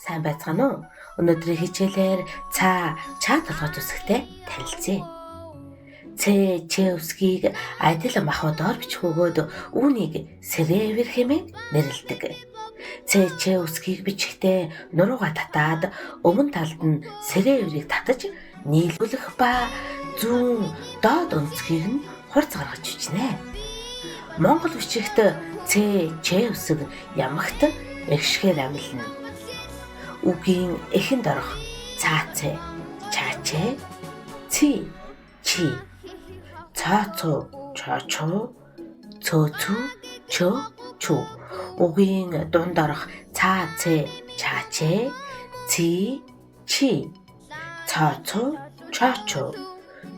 Сайн байцгаана уу? Өнөөдрийн хичээлээр ца, ча толгой үсгтэй танилцъя. Ц, ч үсгийг адил махбодоор бичих бөгөөд үүнийг сэрээвэр хэмээн нэрлэдэг. Ц, ч үсгийг бичихдээ нуруугаа татаад өмнө талд нь сэрээврийг татаж нийлүүлэх ба зүүн доод өнцгийг нь хурц гаргаж бичнэ. Монгол бичигт Ц, Ч үсэг ямагт эгшгээр амилна. Үгийн эхэнд орох цаа цэ, чаа чэ, ци, чи, цоо цуу, чоо чуу, цөө цүү, чөө чүү. Үгийн дунд орох цаа цэ, чаа чэ, ци, чи, цоо цуу, чоо чуу,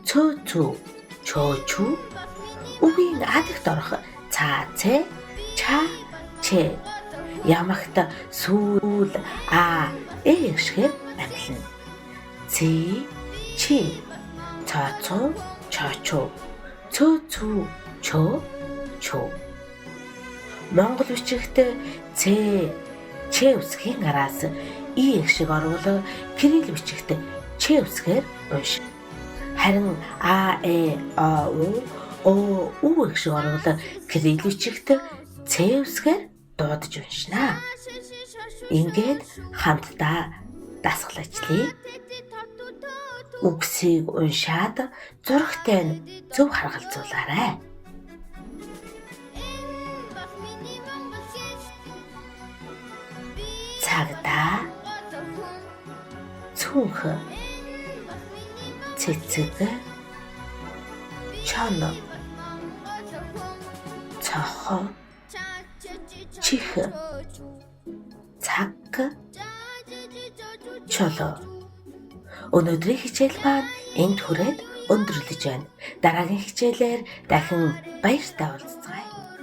цөө цүү, чөө чүү. Үгийн адагт орох цаа цэ, чаа чэ. Ямагт сүүл а э гэшгээр амилна. Ци, чи, цоо цуу, чоо чуу, цөө цүү, чөө чүү. Монгол бичигт Ц, Ч үсгийн араас И шиг орвол кирилл бичигт Ч үсгээр унш. Харин А, Э, О, У, О, У гэх шиг орвол кирилл бичигт Ц үсгээр дуудаж уншина. Ингээд хамтдаа дасгал ажиллая. Үгсийг уншаад зурагтай нь зөв харгалзуулаарай. Цагдаа, цүнх, цэцэг, чон, цохоо, чих, цаг, чолоо. Өнөөдрийн хичээл маань энд хүрээд өндөрлөж байна. Дараагийн хичээлээр дахин баяртай уулзцгаая.